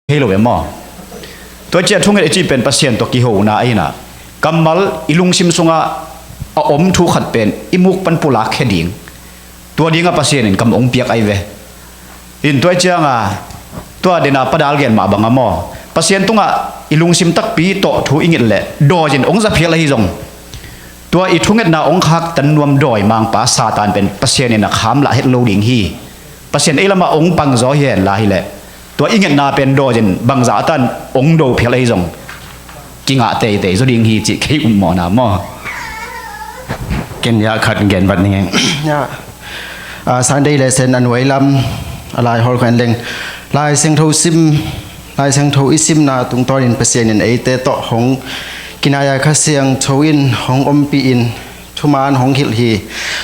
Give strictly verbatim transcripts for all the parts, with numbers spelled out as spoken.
thei lo e maw. Tua ciah thunget i cih pen Pasian tawh kihona ahi na, kammal i lungsim sungah a om thu khat pen i muk pan pulak khia ding, tua dingah Pasian in kam ong piak ahi ve. In tua cianga tua dena padal gen mah banga maw, Pasian tungah i lungsim takpi tawh thu i nget leh dawizin ong zaphial ahi zong, tua i thungetna ong khaktan nuam dawi mangpa Satan pen Pasian in a kham lah het lo ding hi. Pasian ei lamah ong pangzaw hi henla hileh, tua i ngetna pen dawizin bangzah a tan ong dophial ahi zong kingah teitei zaw ding hi cih kei upmawhna maw. Ken ya khat gen vat ning eng. Ya. Ah, Sunday lesson a nuai lam a lai hol khan leng, Lai Siangtho sim, Lai Siangtho i simna tungtawnin Pasian in eite tawh hong kinaya Kha Siangtho in hong ompih in thuman hong hilh hi.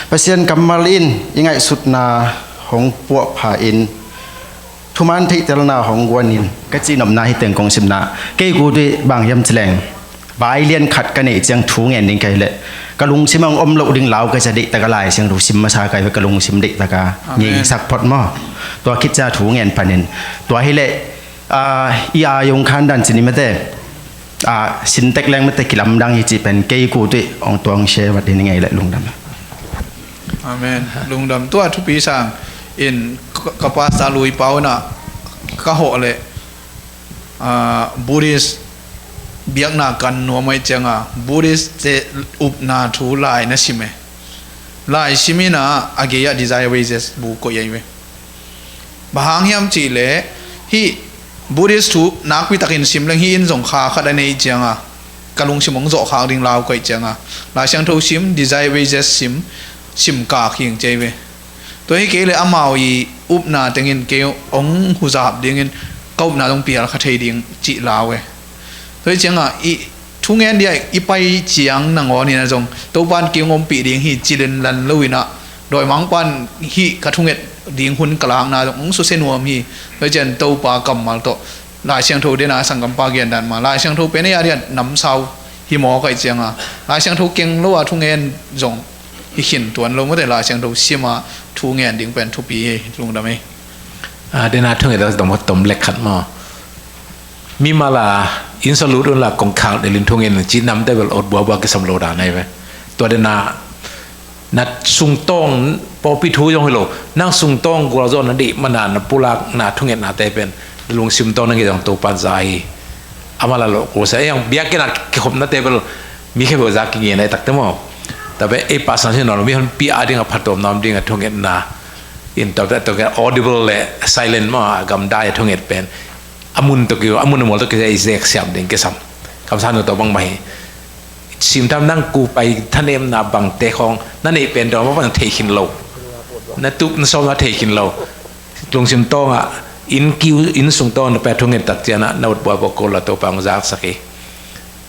Pasian kammal in i ngaihsutna hong puahpha in thuman theihtelna hong guanin ka cihnopna hi teng kong simna. Kei kutui bang hiam cileng, vai lian khat ka neih ciang thu ngen ding ka hileh ka lungsim ang om loh ding lau ka cia, deihtaka Lai Siangtho sim masa ka hi ve, ka lungsim deihtaka ngeisak phot maw. Tua khit cia thu ngen panin tua hileh, ah, i a yong khan dan cin i mate, ah, sintek leng mate kilamdang hi cih pen kei kutui ong tuang share vat ding ngei leh lungdam. Amen. Lungdam. Tua thupi sang in ka, ka pastor lui pau na ka hawh leh, ah, Buddhist biakna kan nuam ai cianga Buddhist te upna thu lai na sim e. Lai sim ina a gei-ah Desire Wages bu koih ai ve. Bang hang hiam cihleh hih Buddhist thu nakpi takin sim leng hih in zong kha khat a nei cianga ka lungsim hong zawh khak ding lau koih cianga Lai Siangtho sim, Desire Wages sim, sim kak hing cei ve. Tua hi kei le amau i upna tengin kei hong huzap dingin ka upna zong pial kha thei ding cih lau e. Tua hi cianga i thungen dia i pai ciang nangawn ina zong Topan kei hong ompih ding hi cilin lan lo ina dawimang pan hih ka thunget ding hun ka lakna zong hong susia nuam hi. Tua hi cian Topa kammal tawh Lai Siangtho dena sanggampa gendan ma Lai Siangtho pen ei a dia namsau hi maw kaih cianga Lai Siangtho keng lo a thungen zong hi khin tuan lo mawte Lai Siangtho sima thu ngen ding pen thupi hi lungdam hi. Ah, dena thunget a tom, tom lek khat maw. Mimal a inn salut unla kongkhak delin thungen ci namte bel ot buabua kisam lo dan ai ve. Tua dena na sungtawng pawpi thu zong hi lo, nang sungtawng gualzawh na deih mana na pulak na thungetnate pen na lungsim tawng na ngi zong Topan za hi. Amah la lo ko sa ei ang biakinn a kikhopnate bel mi khe bel za kingen ai takte maw. Tabe ei pasal si nawn lo mi honpi a ding a phatawm nam ding a thungetna in tabe tawh audible le silent maw a gamdai a thunget pen a mun tawh ki a mun a mual tawh ki ei zek siam ding kisam. Kamsan tawh bang mah hi. Simtam nang ku pai thanemna bangte khawng na neih pen dawm a bang thei khin lo. Na tup na sawm na thei khin lo. Lungsim tawngah inn kiu inn sung tawng na pia thungen tak cianah na ut buai bawk ko la Topa hong zaksak hi.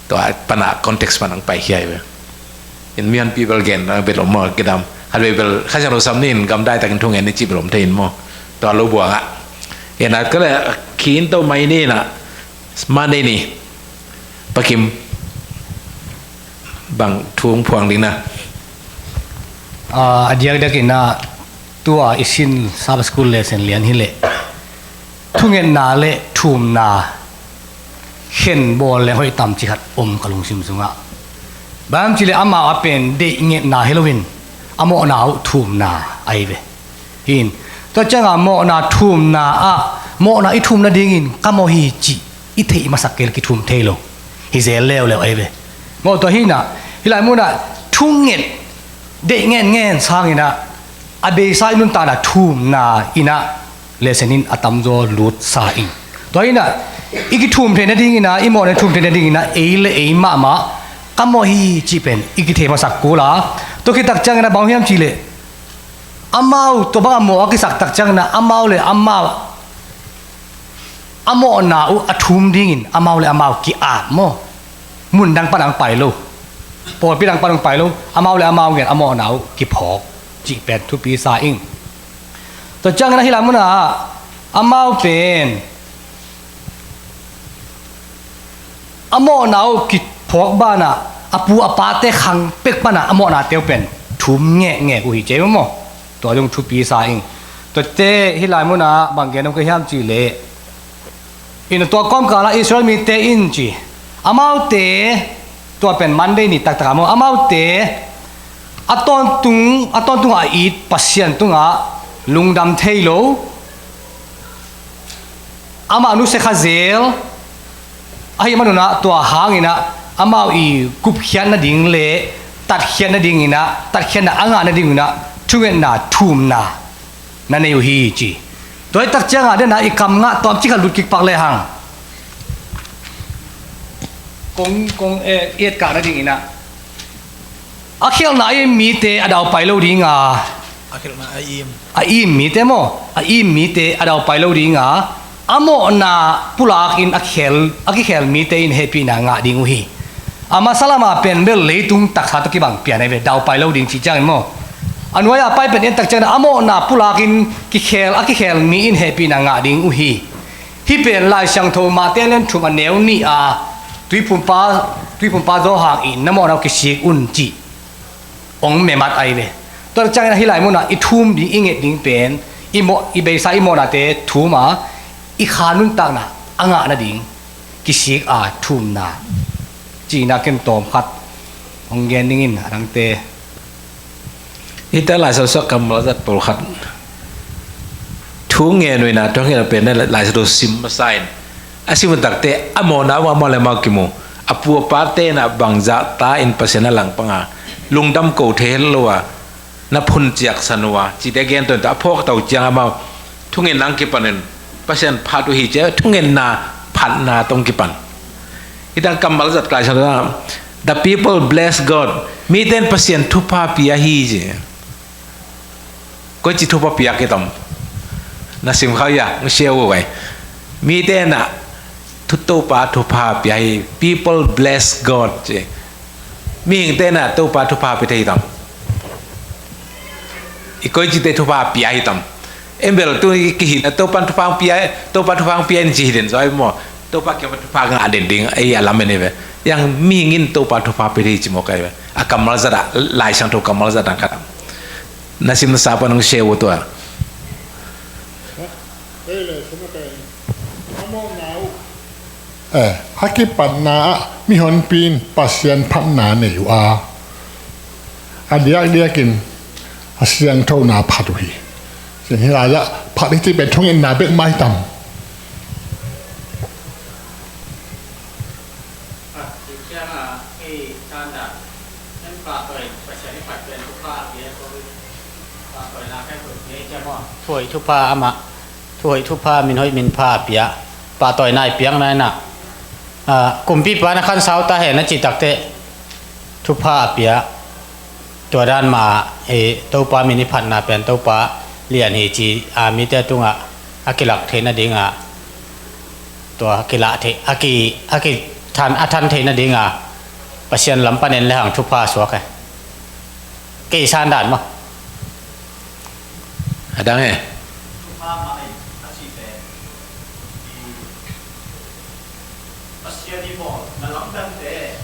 Tua pana context pan ang pai hiai ve. In mian people gen ang bel om maw kidam. Khat ve bel kha siang lo sam nin gamdai takin thungen ni ci bel om thei in maw. Tua lo buang ah. Ina kale khin to mai ni na Monday ni. Pakim bang thu hong phuang ding na. Ah, a diakdiak in ah tua i sin Sabbath School lesson lian hi leh thungetna le thumna khen bawl le hoih tam ci khat om ka lungsim sungah. Bang ci le amau a pen deih ngetna hi loin a mawhna uh thumna ahi ve. Hin tua cianga mawhna thumna ah mawhna i thum nadingin ka mawh hi cih i theih masak kei le kithum thei lo hi zel leuleu ahi ve. Mawh tua hinah hih lai munah thunget deih ngenngen sanginah a beisa i nuntakna thumna inah lesson in a tamzaw lutsa in. Tua hinah i kithum thei nadinginah i mawhna i thum thei nadinginah ei le ei mahmah ka mawh hi cih pen i kithei masak kula. Tua khitak cianginah bang hiam cih leh amau tua bang a mawh a kisak tak ciangin amau le amau a mawhna uh a thum dingin amau le amau ki-ap maw? Mun dang pan ang pai lo, pawlpi dang pan ang pai lo, amau le amau ngen a mawhna uh kiphawk cih pen thupi sa ing. Tua ciangin a hih lai munah amau pen a mawhna uh kiphawk banah a pu a pate khang pek panah a mawhnate uh pen thum ngekngek uh hi cei maw? Tua zong thupi sa ing. Tuate hih lai munah bang gen om ka hiam cih leh Ina tua kawmkala Israel mite in ci, amaute, tua pen Monday ni taktak a maw, amaute a tawntung, a tawntung a it Pasian tungah lungdam thei lo, amah nusia kha zel, ahi manunah tua hanginah amau i kupkhiat nading le tatkhiat nadinginah, tatkhiatna a ngah nadinginah thungetna thumna na nei uh hi ci. Tua hi tak ciangah dena i kam ngah tawm cikha lut kikpak lehang kong, kong, eh, etkah nadinginah a khialhna a im mite a daupai lo dinga, a khialhna a im, a im mite maw, a im mite a daupai lo dinga, a mawhna pulakin a khel, a kikhel mite in hehpihna ngah ding uh hi. A masa lama pen bel leitung taksa tawh kibang pian ahi ve, daupai lo ding cih ciangin maw. A nuai-a pai pen en tak ciangin a mawhna pulakin kikhel, a kikhel mi in hehpihna ngah ding uh hi. Hih pen Lai Siangtho Matthai lian thum a neu nih a, Tuiphumpa, Tuiphumpa Johan in na mawhna uh kisik un cih hong memat ahi ve. Tua ciangin ahi lai munah i thum ding, i nget ding pen i mawh, i beisa i mawhnate thum a, i kha nuntakna a ngah nading kisik a thumna. Cihna ken tawm khat hong gen dingin a dangte. Hita Lai Siangtho suak kammal zat pawlkhat thu ngen uh ina, tua ngen uh pen Lai Siangtho sim masa in, a sim uh takte a mawhna uh amau le amau kimu, a pu a pate ina bangzah ta in Pasian a langpang a lungdam ko thei het lo a na phun ciaksan uh a cite gen tawnta a phawk tau ciang amau thungetna hong kipan in Pasian phat uh hi ci a, thungetna phatna tawh hong kipan. Hita kammal zat Lai Siangtho ah, "The people bless God." Mite in Pasian thupha pia hi ci. Koici thupha piak hi tam? Na sim khau ya, hong share uh vai. Mite ina thu, Topa thupha pia hi. People bless God ci. Mihingte ina Topa thupha pia thei hi tam? I koicite thupha pia hi tam? Em bel tu i kihi na Topa thupha pia, Topa thupha pia in ci hi den zoi maw. Topa kiang thupha ngah den ding, ei a lam en hi ve. Yang mihing in Topa thupha pia thei ci maw kai ve. A kammal zat ah, Lai Siangtho kammal zat ah khat. Na sim na sa pan hong share uh tua. Eh, a kipatna ah mihonpi in Pasian phatna nei uh a, a diakdiakin a siangthona phat uh hi. Sin hi lai ah phat hi ci pen thungetna bek mah hi tam? Thuhoih thupha amah, thuhoih thupha, min hoih min pha a pia, pahtawina i piakna inah, ah, kumpipa na khansau ta hen a cih takteh thupha a pia. Tua dan mah, eh, Topa min i phatna pen Topa lian hi ci, ah, mite tungah a kilak theih nadingah, tua a kilah theih, a ki, a kithan, a than theih nadingah Pasian lam pan en lehang thupha suak e. Kei san dan maw? A dang e. Pasian i bawl na lamdangte,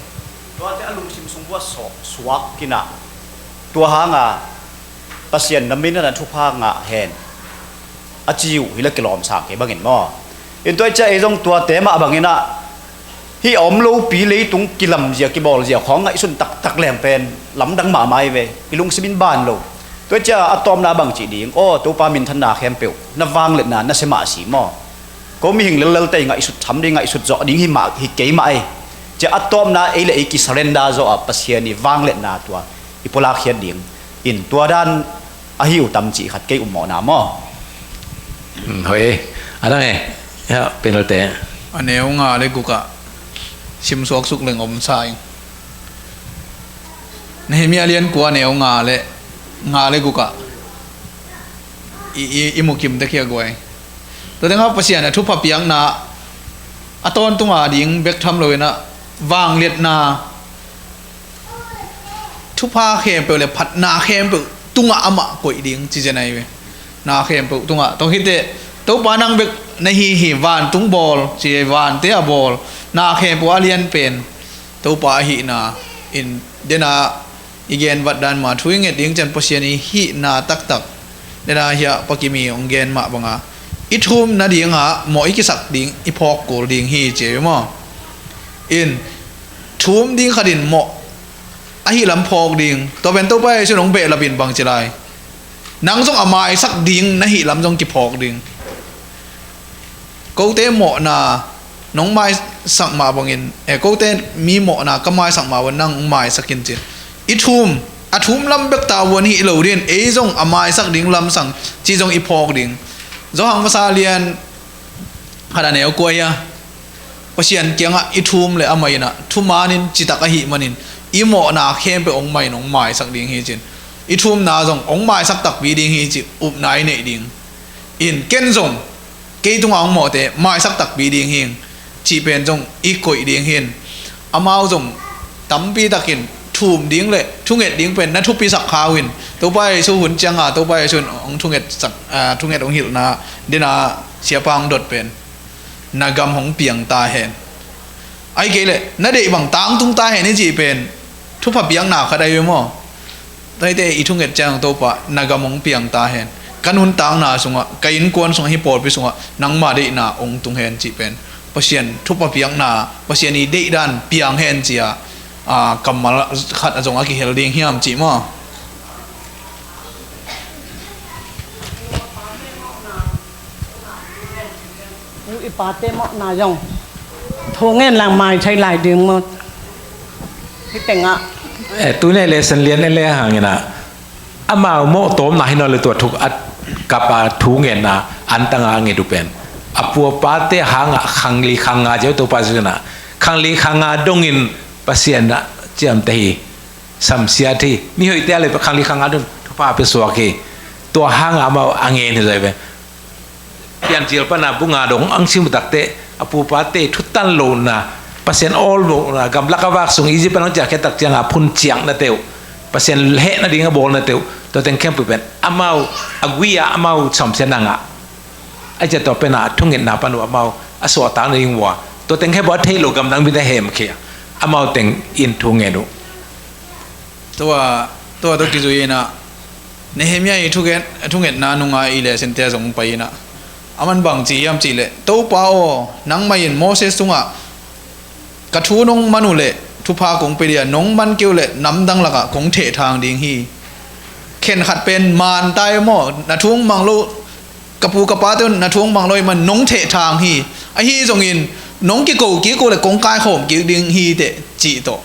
tuate a lungsim sung buat suak, suak kinah. Tua hanga Pasian na min a thupha ngah hen a ci uh hi la kilawmsa kei bangin maw. In tua i cia ei zong tuate mah banginah hih a om lopi leitung kilamzia, kibawlzia khawng ngaihsun taktak leng pen lamdang mahmah hi ve. I lungsim in ban lo. Tua i cia a tawpna bang cih ding, aw, Topa minthanna khempeuh na vangliatna nasia mah si maw. Ko mihing lellel tei ngaihsut tham ding, ngaihsut zawh ding hi mah, hi kei mah ei. Cia a tawpna ei le ei kisurrender zawh a Pasian i vangliatna tua i pulakkhiat ding in tua dan ahi uh tam cih khat kei ummawhna maw? Hmm, hoih ei. A dang e. Ya, panel te. A neu nga le gukah simsuak suk leng om sa ing. Nehemiah lian kua neu nga le, nga le gukah i, i, i mukim te khia guai. Tua tengah Pasian a thupha piakna a tawntunga ding bek tham loinah vangliatna thupha khempeuh le phatna khempeuh tungah amah koih ding ci zen ahi ve. Na khempeuh tungah tong hite, Topa nang bek na hi hi, vantung bawl ci, vante a bawl, na khempeuh a lian pen Topa ahihna in dena i gen vat dan mah thu i nget ding cian Pasian i hihna taktak. Dena hiah Pa Kimi hong gen mah banga i thum nadingah mawh i kisak ding, i phawk kul ding hi ci maw? In thum ding khatin mawh ahi lam phawk ding, tua pen Topa Jesu in hong behlap in bang ci lai? Nang zong a maisak ding na hih lam zong kiphawk ding. Kote mawhna nong maisak mah bangin, eh, kote mi mawhna ka maisak mah bangin nang hong maisak in ci. I thum, a thum lam bek tavuan hi lo ding, ei zong a maisak ding lamsang ci zong i phawk ding. Johan masa lian khat a neu kua hi a, Pasian kiangah i thum le amah in ah thumanin citak ahih manin i mawhna khempeuh hong mai in hong maisak ding hi cin. I thumna zong hong maisak takpi ding hi cih upna i neih ding. In ken zong kei tungah hong mawhte maisak takpi ding hi cih pen zong i koih ding hi. Amau zong tampi takin thum ding le thunget ding pen na thupisak kha uh in, Topa Jesu hun cianga Topa Jesu in hong thungetsak, ah, thunget hong hilhna dina siapa hong dot pen, na gam hong piang ta hen. Ahih kei leh na deih bang tangtung ta hen i cih pen thupha piakna khat ahi ve maw? Taite i thunget ciang Topa na gam hong piang ta hen. Ka nuntakna sungah, ka innkuan sungah, hih pawlpi sungah nangma deihna hong tung hen cih pen Pasian thupha piakna, Pasian i deihdan piang hen ci-a, a, kammal khat a zong a kihel ding hiam cih maw? U i pate mawhna zong thu ngen lang mai thei lai ding maw? Hih tengah. Eh, tuni lesson lian en le hangin ah, amau mawh tawmna hi nawn le tua thuk a kap a thu ngenna antanga nget uh pen, a pu a pate hangah khangli khanga zeu Topa Jesu in ah, khangli khanga dongin Pasian ah ciamteh hi, samsiat hi, mihoihte a le khangli khanga dong thupha pia suak hi. Tua hangah amau a ngen hi zaw ve. Piancil pana bu nga dong ang sim takte, a pu pate thutan lohna, Pasian awl lohna, gamlak a vak sung Egypt pan ang ciah khiat tak cianga phun ciaknate uh, Pasian hehna ding a bawlnate uh, tua teng khempeuh pen amau a gui-a amau samsiatna ngah. A ciah tua pena thungetna pan uh amau a suahtakna ding uh a, tua teng khempeuh a theih loh gamdang mite hemkhia, amau teng in thu ngen uh. Tua, tua tawh kizui inah Nehemiah i thugen, thungetna nunga i lesson te zong pai inah, aman bang ci hiam cihleh, Topa aw, nangmah in Moses tungah ka thu nong man uh leh thupha kong pia ding a, nong man kei uh leh namdang lakah kong thehthang ding hi. Khenkhat pen man tai maw, na thu mang lo, ka pu ka pate un na thu mang lo ih man nong thehthang hi. Ahi zongin nong kiko kik uh leh kong kaikhawm kik ding hi teh cih tawh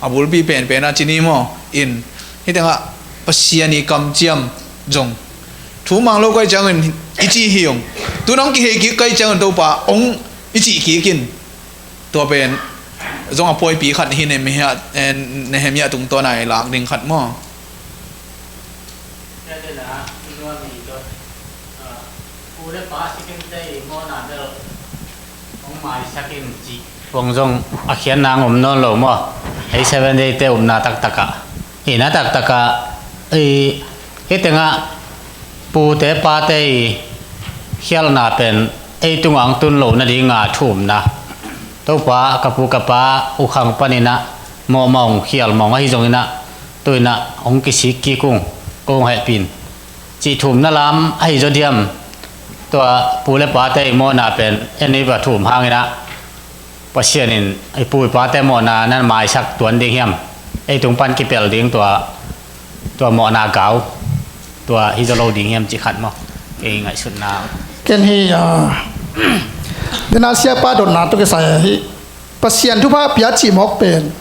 a bulpi penpen a ci ni maw? In hih tengah Pasian i kamciam zong thu mang lo ka hih ciangun i ci hi ung. Tu nong kihei kik ka hih ciangun Topa ong i cih kik in. Tua pen zong a puaipi khat hi Nehemiah, eh, Nehemiah tungtawn a i lak ding khat maw? Pu le pa sikimte i mawhna bel hong maisak in cih pong zong a khiatna hong om nawn lo maw? Ei Seven Day te upna taktakah, ina taktakah, i, hih tengah pute pate i khialhna pen ei tungah hong tun lo nadinga thumna. Topa, ka pu ka pa ukhang paninah mawhmawh hong khial mawh ahi zonginah, tuinah hong kisik kik ung, kong hehpih in. Cih thumna lam ahi zaw diam? Tua pu le pate i mawhna pen en i va thum hanginah Pasian in i pu i pate mawhna nan maisak tuan ding hiam? Ei tung pan kipel ding tua, tua mawhna gau tua hi zaw lo ding hiam cih khat maw? Kei ngaihsutna. Ken hi, ah, dena siapa dotna tawh kisai ahi. Pasian thupha pia cih mawk pen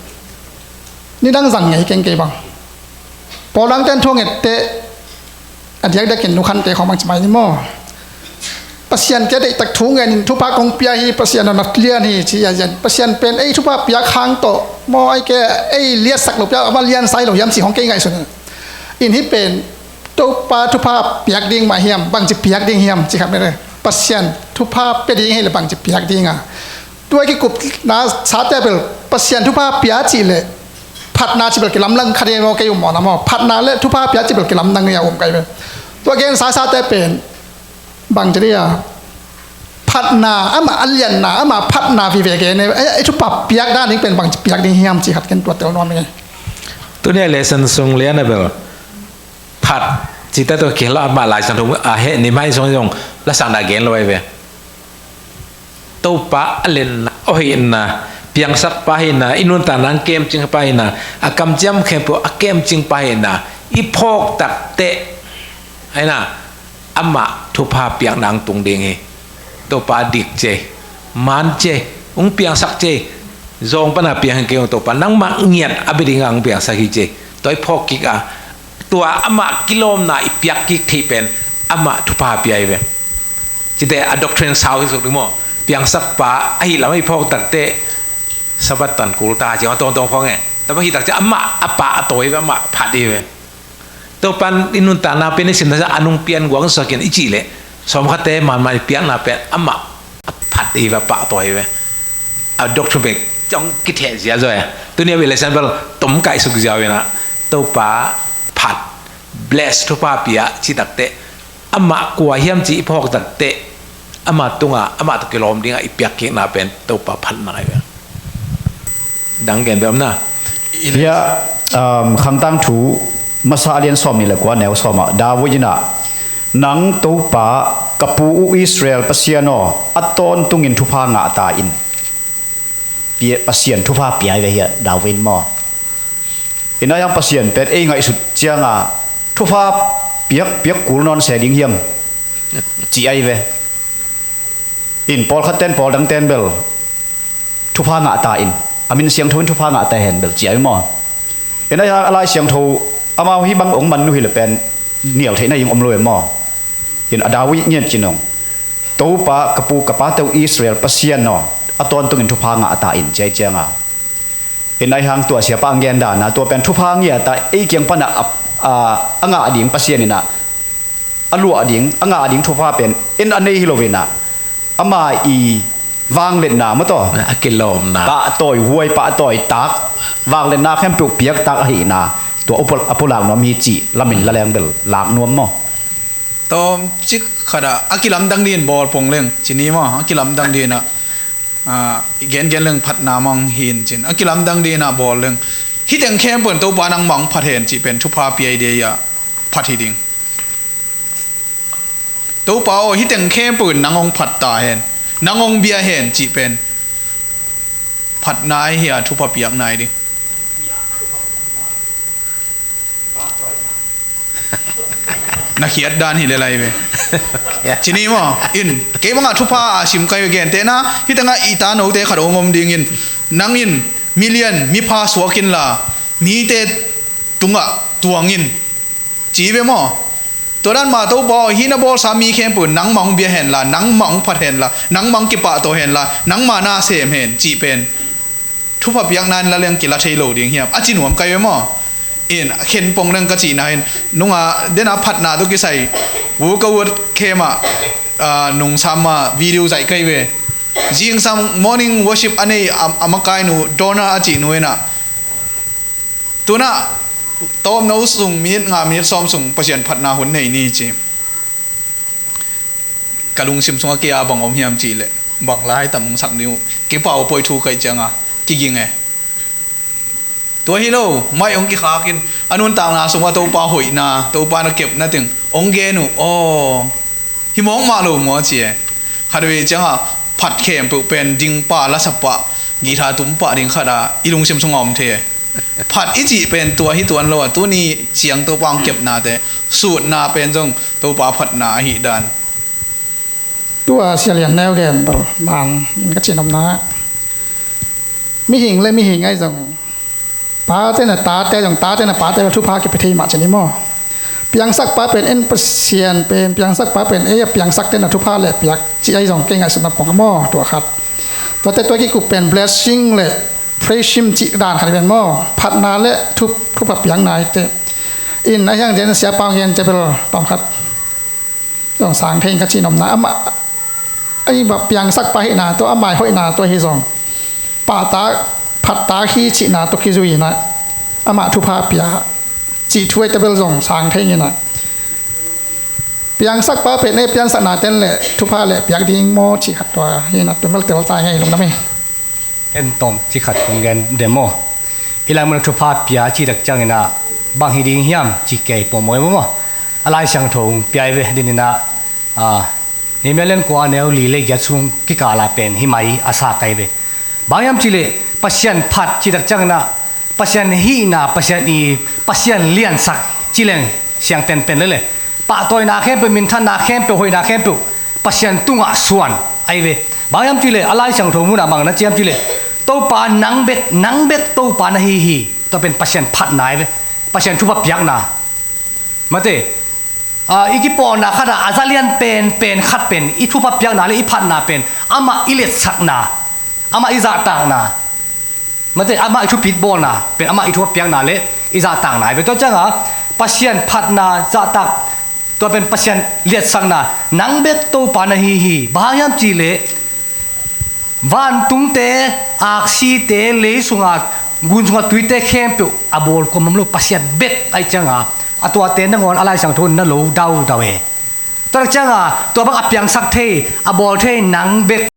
nidang zang ngei keng kei bang. Pawlangte an thu a ngette a diakdiakin nukhante khawng bang ci mai ni maw? Pasian te deihtak thu ngenin thupha kong pia hi, Pasian aw na lian hi ci a zian. Pasian pen ei thupha piak hang tawh maw, ei ke ei liatsak lo piak, ama lian sai lo hiam ci hong kei ngaihsun. In hih pen Topa thupha piak ding mah hiam, bangci piak ding hiam ci khat mete. Pasian thupha pia ding hi le bangci piak ding a. Tua kikupna sate bel Pasian thupha pia cih le phatna cih bel kilamdang kha ding maw, kei um mawhna maw? Phatna le thupha pia cih bel kilamdang ding a um kai ve. Tua gen sasate pen bang ci dia, phatna, amah a lianna, amah phatna vive gen e, ei, ei thupha piak dan ding pen bangci piak ding hiam cih khat ken tua tel nuam ing. Tuni a lesson sung lian a bel phat cihte tawh kihel a, amah Lai Siangtho a heh ni mai sung zong lasakna gen lo ahi ve. Topa a lenna, a hoihna, piangsakpa ahihna, i nuntakna a kemcingpa ahihna, a kamciam khempeuh a kemcingpa ahihna i phawk takteh, ahihna, amah thupha piakna hong tung ding hi. Topa, dik ci ei, man ci ei, hong piangsak ci ei, zawng pana piang hi kei ung Topa, nangmah ngiat a bia dingin hong piangsak hi ci ei. Tua i phawk kik a, tua amah kilawmna i piak kik theih pen amah thupha pia hi ve. Cite a doctrine sau hi suk ding maw? Piangsakpa ahi lam i phawk takteh Sabbath tan kul ta ci a tawngtawng phawk e. Tua bang hi takteh amah a pahtawi hi ve, amah phat hi ve. Topan i nuntakna pen i simna a nung pian guang suakin i cih leh sawmkhate manman i piakna pen amah a phat hi ve, a pahtawi hi ve. A doctrine pen ciang kitheh zia zaw e. Tuni a bia leh sian bel tom kaihsuk zia uh inah Topa phat, bless, thupha pia cih takteh amah kua hiam cih i phawk takteh amah tungah amah tawh kilawm dingah i piak kikna pen Topa phatna hi ve. Dang gen beh om na. Hia, um, Khangtang Thu masa a lian sawm nih le kua neu sawm ah David inah, nang Topa ka pu uh Israel Pasian aw, a tawntungin thupha ngah ta in. Pia, Pasian thupha pia hi ve hia David maw? Inah hiang Pasian pen ei ngaihsut cianga thupha piak, piak kul nawn se ding hiam? Ci ahi ve. In pawlkhat ten, pawl dang ten bel thupha ngah ta in, a min siangtho in thupha ngah ta hen bel ci ahi maw? Inah hiang a Lai Siangtho amau hih bang ong man uh hi le pen nial theihna ing om lo e maw? In a David ngiat ci nong, Topa ka pu ka pate uh Israel Pasian aw, a tawntungin thupha ngah ta in ci ahi cianga. In ahi hang tua siapa ang gen dana tua pen thupha ngiat a ei kiang pana a, a, a ngah ding Pasian inah a luah ding, a ngah ding thupha pen in a nei hi lo inah ama i vangliatna maw taw, a kilawmna, pahtawi huai, pahtawi tak, vangliatna khempeuh piak tak ahihna tua a pulak nuam hi cih lamin la leng bel lak nuam maw? Tawm cik khat ah a kilamdang dingin bawl pong leng ci ni maw? A kilamdang dingin ah, ah, i gengen leng phatna mang hi in cin a kilamdang dingin ah bawl leng. Hih teng khempeuh in Topa nangmah hong phat hen cih pen thupha pia hi ding a, phat hi ding. Topa aw, hih teng khempeuh in nang hong phat ta hen, nang hong bia hen cih pen phatna hi a, thupha piakna hi ding. Na khiat dan hi le lai ve. Ci ni maw? In kei bangah thupha a sim kai ve, gentehna hih tengah i ta note khat hong om dingin, nang in milian mipha suak inla mite tungah tuang in ci ve maw? Tua dan mah Topa aw, hih na bawlsa mi khempeuh nangmah hong bia henla, nangmah hong phat henla, nangmah hong kipahtawi henla, nangmah na sem hen cih pen thupha piakna in la leng kila thei lo ding hiam? A ci nuam kai ve maw? In khen pong leng ka cihna in nunga dena phatna tawh kisai Vuka Word Camp ah, ah, nungsam a video zaih kai ve. Zingsang morning worship a nei a, a makai nu, Donna a cih nu inah, tunah tawmno sung minit nga, minit sawm sung Pasian phatna hun nei ni ci. Ka lungsim sungah kei a bang om hiam cih leh bang lai tam hong sak ding uh, kei pau pawi thu kaih cianga kiging e. Tua hi lo, maih hong kikhak in a nuntakna sungah Topa hoihna, Topa na kepna teng hong gen uh. Aw, hi mawk mah lo maw ci e. Khatvei ciangah phat khempeuh pen dingpa, lasapa, guitar tumpa ding khat a i lungsim sungah om thei e. Phat i cih pen tua hi tuan lo a, tuni ciang Topa hong kepnate sutna pen zong Topa phatna ahi dan. Tua Sia Lian Neu gen bel man in ka cih nopna, mihing le mihing ahi zong, pate na tate zong, tate na pate bel thupha kipia thei mah ci ni maw? Piangsakpa pen en, Pasian pen piangsakpa pen ei a piangsakte na thupha le piak ci ahi zong kei ngaihsutna pong a maw, tua khat. Tuate tua kikup pen blessing le praise him cih dan khat pen maw, phatna le thup, thupha piakna hi te. In a hiang den siapa hong gen te bel tawm khat zong sang thei in ka cih nopna, amah a i piangsakpa hihna tawh, amah i hoihna tawh hi zong, pahtak, phattak hi cihna tawh kizui inah amah thupha pia cih thu ahi ta bel zong sang thei inah, piangsakpa pen ei piangsakna ten le thupha le piak ding maw cih khat tua hi inah, tua bel tel ta hi lungdam hi. Ken tawm cik khat kong gen den maw? Hih lai mun a thupha pia cih tak ciangin ah bang hi ding hiam cih kei pawlmawi maw? A Lai Siangtho hong pia hi ve, din in ah, ah, Nehemiah lian kua a neu li le giat sung kikala pen hih mai a sa kai ve. Bang hiam cih leh Pasian phat cih tak ciangin ah Pasian hihna, Pasian i, Pasian liansak ci leng siang penpen lel e. Pahtawina khempeuh, minthanna khempeuh, hoihna khempeuh Pasian tungah suan ahi ve. Bang hiam cih leh a Lai Siangtho mun ah bang na ci hiam cih leh Topa nang bek, nang bek Topa na hi hi. Tua pen Pasian phatna ahi ve. Pasian thupha piakna. Mate, ah, i kipawlna khat ah a za lian penpen khat pen i thupha piakna le i phatna pen amah i letsakna, amah i zahtakna, mate, amah i thupit bawlna pen amah i thupha piakna le i zahtakna ahi ve. Tua ciangin Pasian phatna, zahtak, tua pen Pasian letsakna, nang bek Topa na hi hi. Bang hang hiam cih leh vantungte, aksite, lei sunga, gun sunga tuite khempeuh a bawl kuamah om lo Pasian bek ahih ciangin a tuate nangawn a Lai Siangtho in na lo daudau e. Tua tak ciangin tua bang a piangsak thei, a bawl thei nang bek